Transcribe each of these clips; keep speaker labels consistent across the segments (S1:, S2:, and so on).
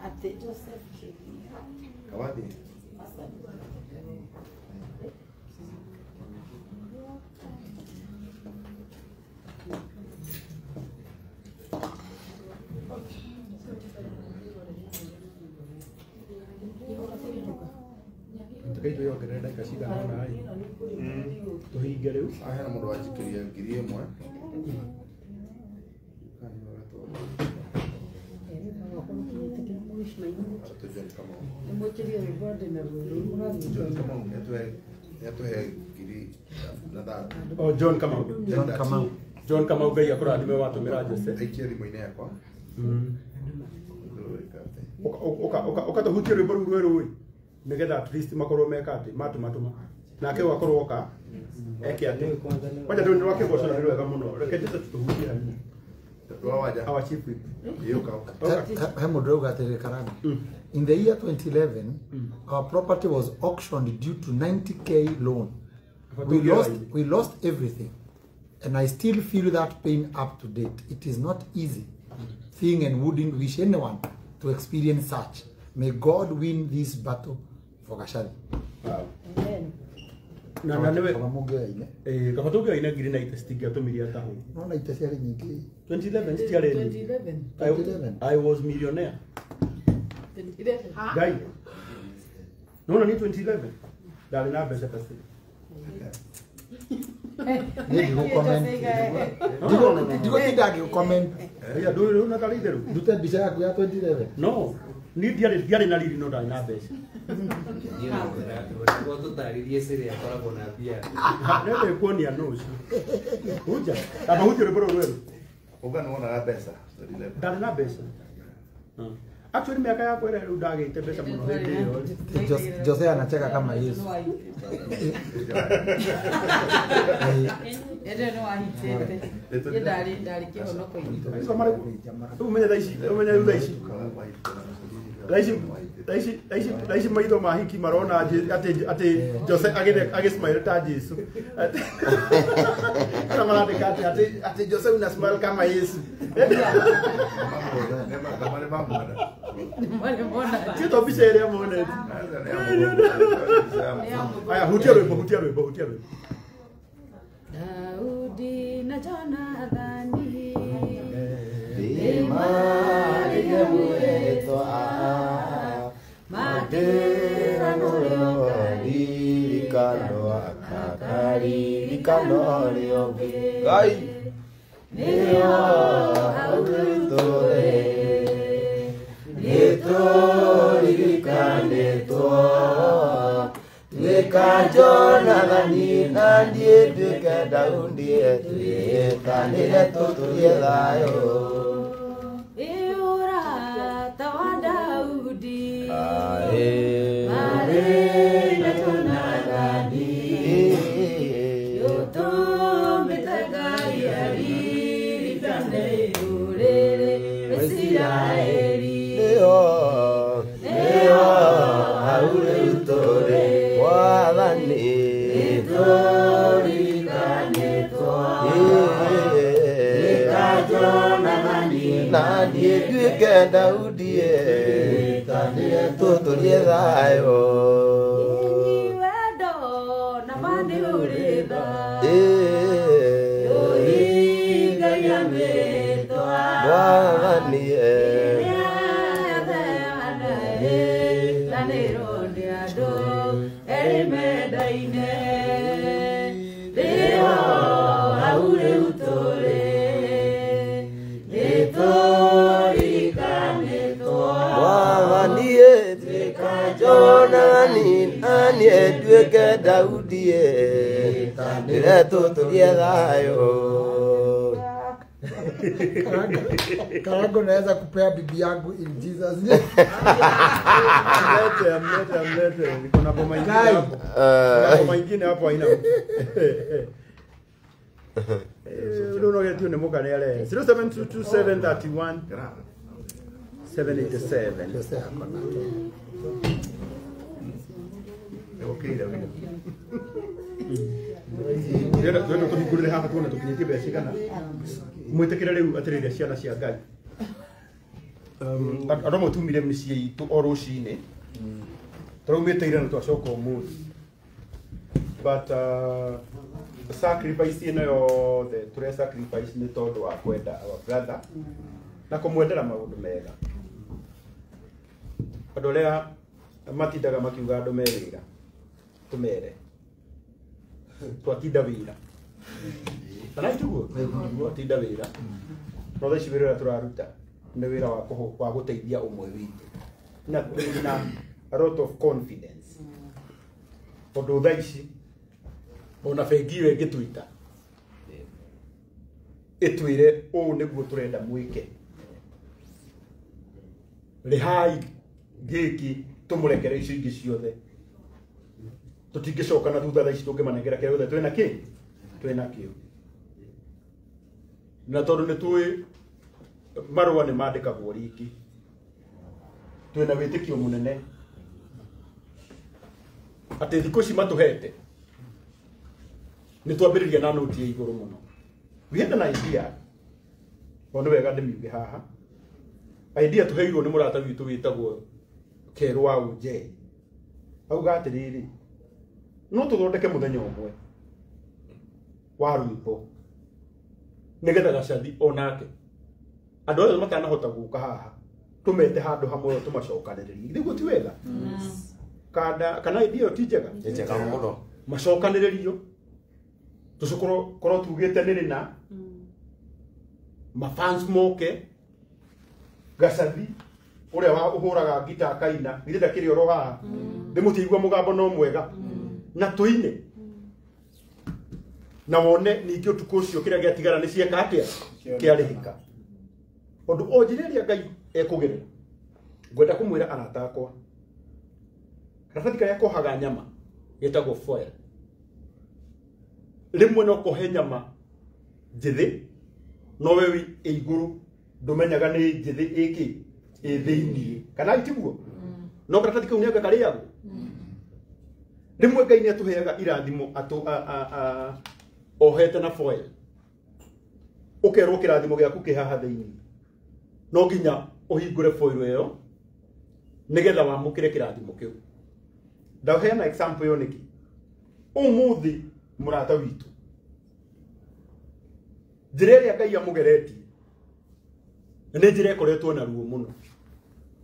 S1: Ati Joseph Kibia.
S2: Kawadi.
S3: Tukaitwo yongerera ndagĩka cigana ũna ĩ tũhinge rĩu.
S2: Hena mũndũ wanjikĩria 1000.
S3: Oh, John Kamau.
S4: John Kamau.
S3: John Kamau Ngai akũrathime watũmĩra Jose.
S2: Aikie thimũ-inĩ yakwa.
S3: Ũka tũhutie rwĩmbo rũu rwerũ ĩ nĩgetha at least makorwo meka atĩ matũmatũma nake ũgakorwo oka eke atĩ kwanja rũni rwa kĩgoco nĩ rwega mũno reke Jose tũhutie hanini. Our chief whip.
S4: He mũndũ ũrauga atĩrĩrĩ Karanga. In the year 2011, our property was auctioned due to 90K loan. We lost everything, and I still feel that pain up to date. It is not easy thing and wouldn't wish anyone to experience such. May God win this battle for Gachagua.
S3: Wow.
S1: Amen.
S3: Na nĩwe
S4: Kaba mũngĩoyaine.
S3: Eh, kaba tũngĩoine ngiri na ite citingĩatũmirie atahũ.
S4: Nona ite ciarĩ nyingĩ.
S3: 2011 citiarĩ nyingĩ.
S1: 2011.
S4: 2011.
S3: I was millionaire.
S1: 2011.
S3: Ngai. Nona ni 2011 ndarĩ na mbeca ta ci.
S4: Niĩ ndigũ-comment. Ndigũtinda ngĩgũ-comment.
S3: Ya ndũĩ na tarĩ itherũ.
S4: Ndute mbica yaku ya 2011.
S3: No, ni ndiarĩ na riri no ndarĩ na mbeca.
S5: Nĩguo tũtarĩrie siri akoragwo na mbia.
S3: Nĩ kuonia no ũcio. Hunja, amba hutie rwĩmbo rũrũ rwerũ.
S2: Uga nĩwonaga mbeca.
S3: Ndarĩ na mbeca. Actually miaka yakwa ĩrĩa rĩu ndagĩte mbeca mũno hĩndĩ ĩyo.
S4: Jose anacheka kama Yesu.
S1: Ĩndĩ nĩ wahitĩte. Niĩ ndarĩ kĩhonoko-inĩ.
S3: Rĩu ũmenye thaa ici, ũmenye rĩu thaa ici. Thaa ici maitho ma hiki marona atĩ Jose agĩ smile ta Jesu. Ana marandĩka atĩ Jose una smile kama Yesu.
S1: Nĩ
S3: Ti to mbica ĩrĩa monete. Aya, hutia rwĩmbo, hutia rwĩmbo, hutia rwĩmbo.
S1: Daudi na Jonathani.
S6: Ndĩmarĩrie mwĩtwa makĩranũrĩo ririkano akakaririkano rĩongĩ Ngai nĩo hau tũrĩ nĩtũririkanĩtwo tuĩka Jonathani na niĩ nduĩke Daudi twĩtanĩre tũtũrie thayũ.
S1: Ĩ ũrata wa Daudi
S6: Aĩ.
S1: marĩ na Jonathani ũtũmĩte Ngai aririkane rũrĩrĩ Isiraeli.
S6: Nĩo nĩo hau rĩu tũrĩ Mwathani
S1: Nĩtũririkanĩtwo tuĩka Jonathani
S6: na niĩ nduĩke Daudi tũtũrie thayũ.
S1: Wendo na ma nĩ ũrĩ tha ũhingagia mĩtwa
S6: Mwathani
S1: ĩrĩa yothe wanaĩtanĩrwo nĩ andũ erĩ mendaine rĩo hau rĩu tũrĩ nĩtũririkanĩtwo
S6: Mwathani tuĩka Jonathani na niĩ nduĩke Daudi ndĩre tũtũrie thayũ.
S4: Karango naweza kupea bibi yangu in Jesus name.
S3: Amlete, amlete, amlete. Niko na boma ingine
S4: Guy.
S3: hapo. Kuna boma ingine hapo haina mtu. Eh, rĩu no nĩ mũkane arehe 0722 787.
S4: Jose ako na.
S2: Nĩgũkĩire.
S3: Twenda tũhingũrĩre haha tuone tũkinyĩtie mbeca cigana. Mwĩtĩkĩre rĩu atĩrĩrĩ ciana cia Ngai. Andũ amwe tumire mĩciĩ itũ o rũcinĩ. Tũraumĩte ira na twacoka ũmũthĩ. But sacrifice ĩno yothe tũre sacrifice nĩ tondũ wa kwenda our brother na kũmwendera maũndũ mega. Andũ arĩa matindaga makiuga andũ me wĩra tũmere twatinda wĩra kana itiguo twatinda wĩra no thaa ici wĩra ũrĩa tũraruta nĩ wĩra wa gũteithia ũmwe witũ na twĩna a lot of confidence tondũ thaa ici ona bengi ĩyo ĩngĩtwĩta ĩtwĩre ũũ nĩguo tũrenda mwĩke rĩhai gĩkĩ tũmũrekere icio ingĩ ciothe tũtingĩcoka na thutha thaa ici tũngĩmanengera kĩrĩa gĩothe twĩna kĩ twĩna kĩo na tondũ nĩ tũĩ marũa nĩ mandĩkagwo rĩngĩ twĩna wĩtĩkio mũnene atĩ thikũ ici matũhete nĩ twambĩrĩria na noti ya igũrũ mũno. We had an idea o nĩ wega ndĩmiuge haha idea tũheirwo nĩ mũrata witũ wĩtagwo Kerũ wa Ũnjei auga atĩrĩrĩ no tũthondeke mũthenya ũmwe wa rwĩmbo nĩgetha Gacathi onake andũ othe matanahota gũka haha tũmete handũ hamwe tũmacokanĩrĩrie nĩguo ti wega kana idea ĩyo ti njega
S6: Nĩ njega mũno
S3: macokanĩrĩrio tũcokorwo korwo tugĩte nĩ rĩna mafans moke Gacathi ũrĩa wa ũhũraga ngita akaina githĩ ndakĩrĩ oro haha ndĩmũtiigua mũgambo no mwega na tũine na wone ningĩ ũtukũ ũcio kĩrĩa gĩatigara nĩ cieka atĩa kĩarĩhĩka ũndũ o njĩra ĩrĩa Ngai ekũgerera ngwenda kũmwĩra arata akwa karatathi karĩa kohaga nyama getagwo foil rĩmwe no kohe nyama njĩthĩ no we wĩ igũrũ ndũmenyaga nĩ njĩthĩ ĩkĩ ĩ thĩiniĩ kana itiguo no karatathi kau nĩanga karĩagwo rĩmwe Ngai nĩatũheaga irathimo ohete na foil ũkerwo kĩrathimo gĩaku kĩ haha thĩiniĩ no nginya ũhingũre foil ĩyo nĩgetha wamũkĩre kĩrathimo kĩu. Ndaheana example ĩyo nĩkĩ ũmũthĩ mũrata witũ njĩra ĩrĩa Ngai amũgeretie nĩ njĩra ĩkoretwo na ruo mũno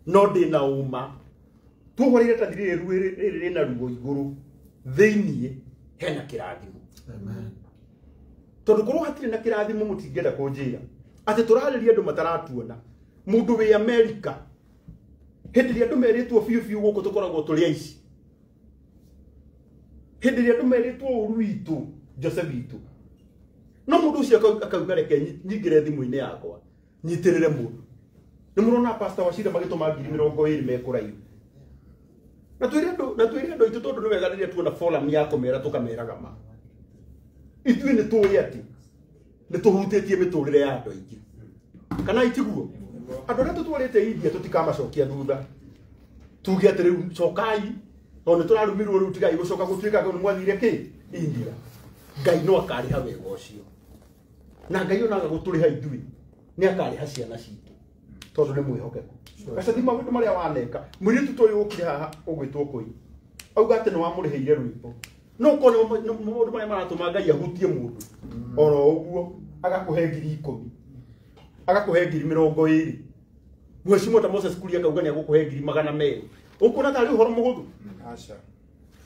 S3: no ndĩna ũma tuohorire iratathi rĩrĩ rĩna ruo igũrũ thĩiniĩ hena kĩrathimo.
S4: Amen.
S3: Tondũ korwo hatirĩ na kĩrathimo mũtingĩenda kũnjĩra atĩ tũrarĩria andũ mataratuona mũndũ wĩ Amerika hĩndĩ ĩrĩa andũ merĩtwo biũ biũ gũkũ tũkoragwo tũrĩ aici hĩndĩ ĩrĩa andũ merĩtwo ũru witũ Joseph witũ no mũndũ ũcio akauga reke nyingĩre thimũ-inĩ yakwa nyitĩrĩre mũndũ nĩ mũrona pastor Wachira magĩtũma 20,000 mekũraihu na twĩre andũ aitũ tondũ nĩ wega rĩrĩa tuona forum ya kũmera tũkameraga ma ithuĩ nĩ tũĩ atĩ nĩ tũhutĩtie mĩtũrĩre ya andũ aingĩ kana itiguo andũ arĩa tũtwarĩte India tũtikamacokia thutha tuge atĩ rĩu cokai tondũ nĩ tũrarumirwo rĩu tigai gũcoka gũtuĩka nĩ mwathire kĩ India. Ngai no akarĩha wega ũcio na Ngai onaga gũtũrĩha ithuĩ nĩ akarĩha ciana citũ tondũ nĩ mwĩhokeku. Gacathi maũndũ marĩa waneka mũirĩtu ta ũyũ ũkire haha ũgwĩtwo Kũi auga atĩ nĩ wamũrĩhĩire rwĩmbo no ũkorwo nĩ maũndũ marĩa maratũma Ngai ahutie mũndũ oro ũguo agakũhe 10,000 agakũhe 20,000 Mheshimiwa ta Moses Kuria akauga nĩ agũkũhe 200,000 ũkuona tarĩ ũhoro mũhũthũ
S2: aca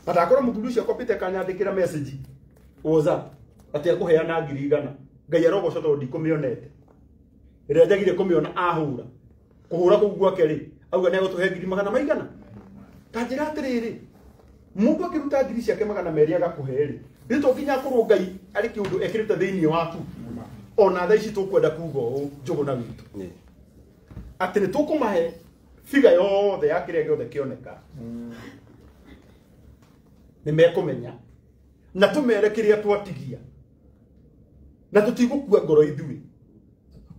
S3: na ndakorwo mũthuri ũcio akwambĩte akanyandĩkĩra message WhatsApp atĩ akũheana 100,000 Ngai arogocwo tondũ ndikũmĩonete ĩrĩa njagire kũmĩona ahũra kũhũra kũu gwake rĩ auga nĩ agũtũhe 200 maigana ta njĩra atĩrĩrĩ mũndũ akĩruta ngiri ciake 200 agakũhe rĩ nĩ to nginya akorwo Ngai arĩ kĩũndũ ekĩrĩte thĩiniĩ waku ona thaa ici tũkwenda kuga ũũ Njũgũna witũ atĩ nĩ tũkũmahe figa yothe ya kĩrĩa gĩothe kĩoneka nĩ mekũmenya na tũmere kĩrĩa twatigia na tũtigũkua ngoro ithuĩ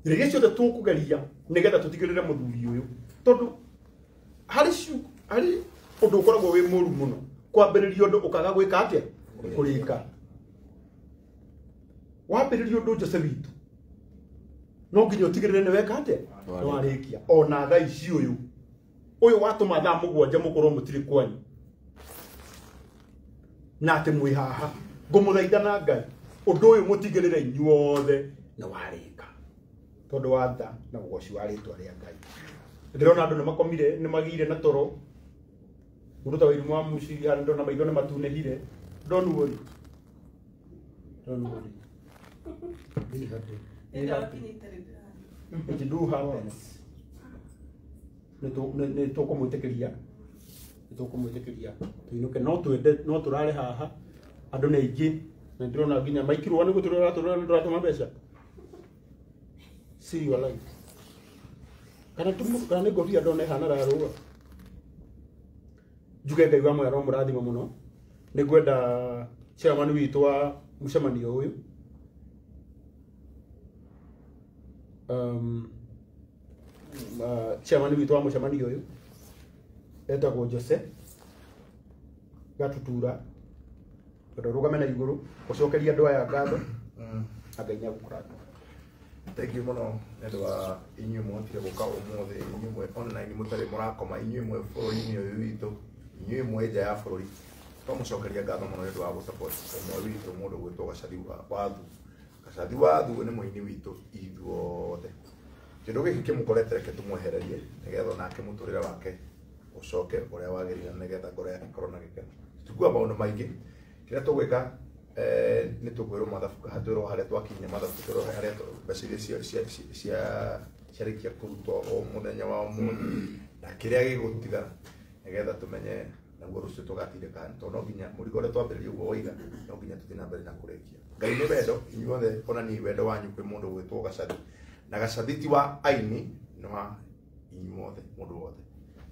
S3: rĩrĩa ciothe tũkũgeria nĩgetha tũtigĩrĩre mũthuri ũyũ tondũ harĩ ũndũ ũkoragwo wĩ mũru mũno kwambĩrĩria ũndũ ũkaga gwĩka atĩa kũrĩka wambĩrĩria ũndũ Jose witũ no nginya ũtigĩrĩre nĩ weka atĩa Nĩ warĩkia ona thaa ici ũyũ ũyũ watũma thaa 7 mũkorwo mũtirĩ kwanyu na atĩ mwĩ haha ngũmũthaitha na Ngai ũndũ ũyũ mũtigĩrĩre inyuothe nĩ warĩka tondũ wa tha na ũgoci wa rĩtwa rĩa Ngai. Ndĩrona andũ nĩ makomire nĩ magĩire na toro mũndũ ta Wairimu wa Muciri harĩa ndona maitho nĩ matunĩhire. Don't worry. Don't worry. It do happens. Nĩ tũkũmwĩtĩkĩria nĩ tũinũke no twende no tũrare haha andũ nĩ aingĩ na ndĩrona nginya maikirwo nĩ gũtũrora tũratũma mbeca. See your life. Kana kana nĩ ngobia ndona ĩhana rarũa. Njuge Ngai wa mwera mũrathima mũno. Nĩ ngwenda chairman witũ wa mũcemanio ũyũ chairman witũ wa mũcemanio ũyũ etagwo Jose Gatutura tondũ rũgame na igũrũ ũcokeria andũ aya ngatho na Ngai nĩagũkũrathima.
S2: Thank you mũno nĩ ũndũ wa inyuĩ mũhotire gũka ũmũthĩ, inyuĩ mwe online mũtarĩ mũrakoma, inyuĩ mwe bũrũri-inĩ ũyũ witũ, inyuĩ mwe nja ya bũrũri. Twamũcokeria ngatho mũno nĩ ũndũ wa gũ-support ũmwe witũ mũndũ gwĩtwo Gacathi Wathu. Gacathi Wathu nĩ mũini witũ ithuothe. Kĩndũ gĩkĩ kĩmũkorete reke tũmwehererie nĩgetha onake mũtũrĩre wake ũcoke ũrĩa wagĩrĩire nĩgetha ngoro yake ĩkorwo na gĩkeno. Tikuga maũndũ maingĩ, kĩrĩa tũgwĩka nĩ tũkwĩrwo mathabu, twĩrwo harĩa twakinya mathabu, twĩrwo harĩa mbeca iria ciarĩkia kũrutwo o mũthenya wa ũmũthĩ na kĩrĩa gĩgũtigara nĩgetha tũmenye naguo rũciũ tũgatindĩka tondũ no nginya mũrigo ũrĩa twambĩrĩria ũguo waiga no nginya tũthiĩ na mbere na kũrĩkia. Ngai nĩ wendo, inyuothe onaniai wendo wanyu kwĩ mũndũ gwĩtwo Gacathi. Na Gacathi ti wa aini, nĩ wa inyuothe, mũndũ wothe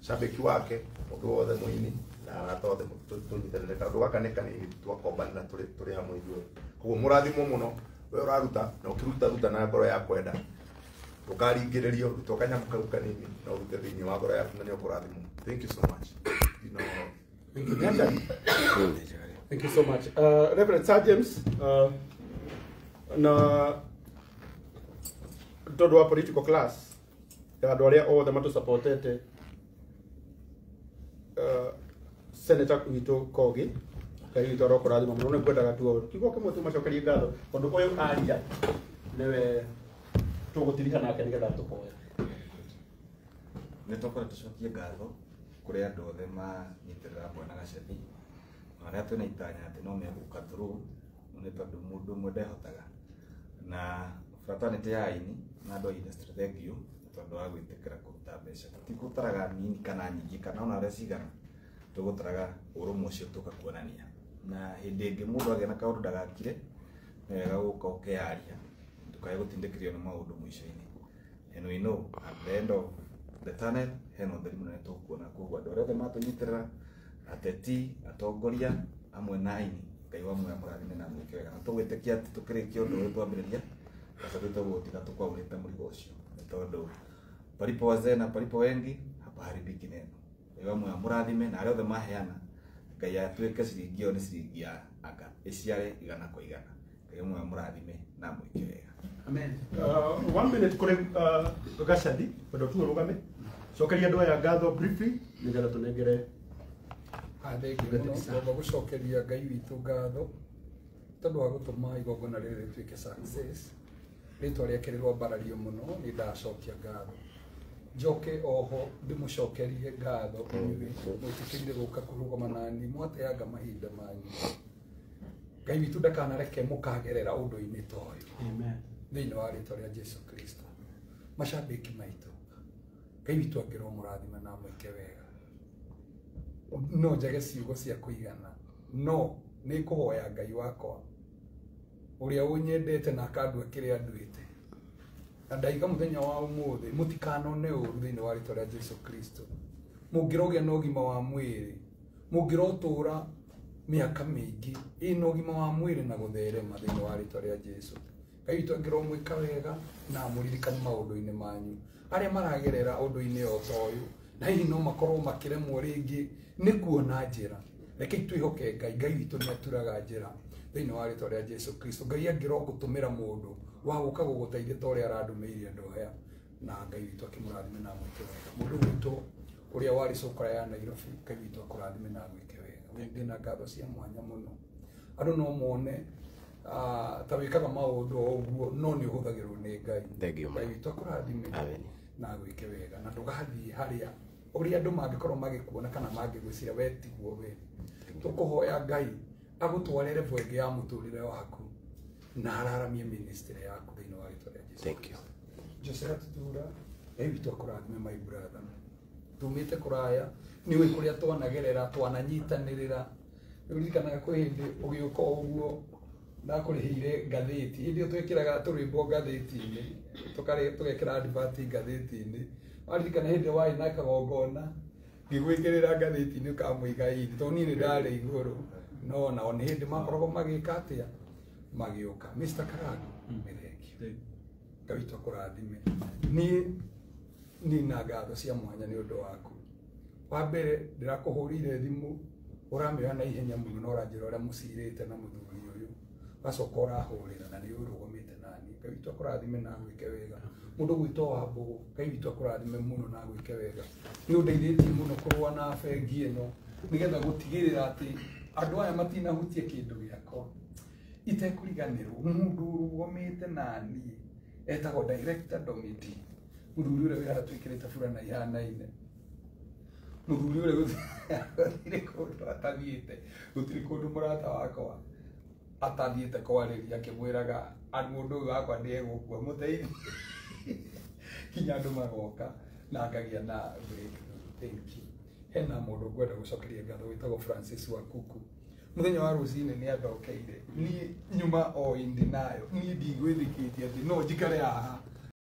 S2: cambĩki wake, mũndũ wothe mũini na arata othe tũnyitanĩre. Kaũndũ gaka nĩ kanini twakombanĩra tũrĩ hamwe ithuothe. Koguo mũrathimwo mũno, we ũraruta na ũkĩruta ruta na ngoro ya kwenda, ndũkaringĩrĩrio, ruta kanyamũ kau kanini na ũrute thĩinĩ wa ngoro yaku na nĩ ũkũrathimwo. Thank you so much. You know,
S3: Thank you. Thank you so much. Reverend Sir James, na tondũ wa political class ya andũ arĩa othe matũsupportete Senator witũ Kogi, Ngai witũ arokũrathima mũno. Nĩ ngwendaga tu kiugo kĩmwe tu macokerie ngatho tondũ ũyũ aria nĩwe tũgũtiriha nake nĩgetha tũhoe.
S7: Nĩ tũkorwo tũcokie ngatho kũrĩ andũ othe manyitĩrĩra Bwana Gacathi na arĩa twĩna itanya atĩ no megũka through nĩ tondũ mũndũ ũmwe ndehotaga na fraternity ya aini na andũ a industry thank you nĩ tondũ wa gwĩtĩkĩra kũruta mbeca. Tũtigũtaraga nini kana nyingĩ kana ona ũrĩa cigana, tũgũtaraga ũrũmwe ũcio tũka kuonania na hĩndĩ ĩngĩ mũndũ agĩa na kaũndũ ndagakire nĩ wega gũka ũkeyaria ndũkae gũtindĩkĩrĩrio nĩ maũndũ mũico-inĩ. And we know at the end of the tunnel hena ũtheri mũnene tũkuona. Koguo andũ arĩa othe matũnyitĩrĩra, ateti, atongoria amwe na aini, Ngai wa muoyo amũrathime na amwĩke wega. Na tũgwĩtĩkia atĩ tũkĩrĩkia ũndũ ũyũ twambĩrĩria Gacathi tũgũtiga tũkwaũrĩte mũrigo ũcio nĩ tondũ palipo wazee na palipo wengi hapaharibiki neno. Ngai wa muoyo amũrathime na arĩa othe maheana Ngai atuĩke ciringi ĩyo nĩ ciringi ya anga ĩciare igana kwa igana. Ngai wa muoyo amũrathime na amwĩke wega.
S3: Amen. 1 minute kũrĩ Gacathi tondũ tu ũrũgame cokeria andũ aya ngatho briefly nĩgetha tũnengere.
S8: Thank you mũno. Ngomba gũcokeria Ngai witũ ngatho tondũ wa gũtũma igongona rĩrĩ rĩtuĩke success. Rĩtwa rĩake rĩrwambarario mũno, nĩ ndacokia ngatho. Njoke oho ndĩmũcokerie ngatho inyuĩ mwĩtĩkĩrire gũka kũrũgama nani mwateanga mahinda manyu. Ngai witũ ndakanareke mũkagerera ũndũ-inĩ ta ũyũ.
S3: Amen.
S8: Thĩinĩ wa rĩtwa rĩa Jesu Kristo. Macambĩki maitũ, Ngai witũ angĩrwo mũrathime na amwĩke wega. No njage ciugo cia kũigana, no nĩ ngũhoya Ngai wakwa ũrĩa ũnyendete na akandua kĩrĩa nduĩte na ndaiga mũthenya wa ũmũthĩ mũtikanone ũru thĩinĩ wa rĩtwa rĩa Jesu Kristo. Mũngĩrogĩa na ũgima wa mwĩrĩ, mũngĩrotũra mĩaka mĩingĩ ĩna ũgima wa mwĩrĩ na gũtherema thĩinĩ wa rĩtwa rĩa Jesu. Ngai witũ angĩromwĩka wega na amũririkane maũndũ-inĩ manyu. Arĩa maragerera ũndũ-inĩ o ta ũyũ na hihi no makorwo makĩremwo rĩngĩ nĩ kuona njĩra, rekei twĩhoke Ngai. Ngai witũ nĩ aturaga njĩra thĩinĩ wa rĩtwa rĩa Jesu Kristo. Ngai angĩrogũtũmĩra mũndũ wa gũka gũgũteithia ta ũrĩa arandũmĩire andũ aya. Na Ngai witũ akĩmũrathime na amwĩke wega. Mũndũ witũ ũrĩa warĩ cũkũra ya Nairobi, Ngai witũ akũrathime na agwĩke wega. Ndĩna ngatho cia mwanya mũno. Andũ no mone ta wĩkaga maũndũ o ũguo, no nĩ ũhũthagĩrwo nĩ Ngai. Ngai witũ akũrathime na agwĩke wega, na ndũgathiĩ harĩa ũrĩa andũ mangĩkorwo magĩkuona kana mangĩgwĩciria we tiguo we. Tũkũhoya Ngai agũtware level ĩngĩ ya mũtũrĩre waku na araramie ministry yaku thĩinĩ wa rĩtwa rĩa Jesũ.
S6: Thank you.
S8: Jose Gatutura, Ngai witũ akũrathime my brother. Tumĩte kũraya, nĩ ũĩ kũrĩa twanagerera, twananyitanĩrĩra. Nĩũririkanaga kwĩ hĩndĩ ũgĩũka o ũguo ndakũrĩhĩire ngathĩti. Hĩndĩ ĩyo twĩkĩraga tũrwĩmbo ngathĩti-inĩ, tũgekĩra advert ngathĩti-inĩ. Waririkana hĩndĩ ĩyo warĩ na kagongona, ngĩgwĩkĩrĩra ngathĩti-inĩ ũkamũiga-inĩ, tondũ niĩ nĩ ndarĩ igũrũ. No nao nĩ hĩndĩ makoragwo magĩka atĩa, magĩũka. Mr. Karango, nĩ thengiũ. Ngai witũ akũrathime. Niĩ nina ngatho cia mwanya nĩ ũndũ waku. Wa mbere ndĩrakũhũrĩire thimũ, ũramĩoya na ihenya mũno na ũranjĩra ũrĩa mũcirĩte na mũthuri ũyũ. Ũgacoka ũrahũrĩra na nĩ ũrũgamĩte naniĩ. Ngai witũ akũrathime na agwĩke wega. Mũndũ gwĩtwo Wambũgũ, Ngai witũ akũrathime mũno na agwĩke wega. Nĩ ũndeithĩtie mũno kũrũa na bengi ĩno nĩgetha gũtigĩrĩra atĩ andũ aya matinahutia kĩndũ gĩakwa. Itekũriganĩrwo, mũndũ ũrũgamĩte naniĩ etagwo Director Domiti. Mũthuri ũrĩa wĩ haha twĩkĩrĩte burana ihanaine. Mũthuri ũrĩa gũtirĩ kũndũ atathiĩte, gũtirĩ kũndũ mũrata wakwa atathiĩte kwarĩria akĩmwĩraga mũndũ ũyũ wakwa nĩegũkua mũteithie. Kinya andũ magoka na ngagĩa na breakthrough. Thank you. Hena mũndũ ngwenda gũcokeria ngatho wĩtagwo Francis Wakuku. Mũthenya wa rũcinĩ nĩ andokeire. Niĩ nyuma o in denial. Niĩ ndigwĩtĩkĩtie atĩ no njikare haha.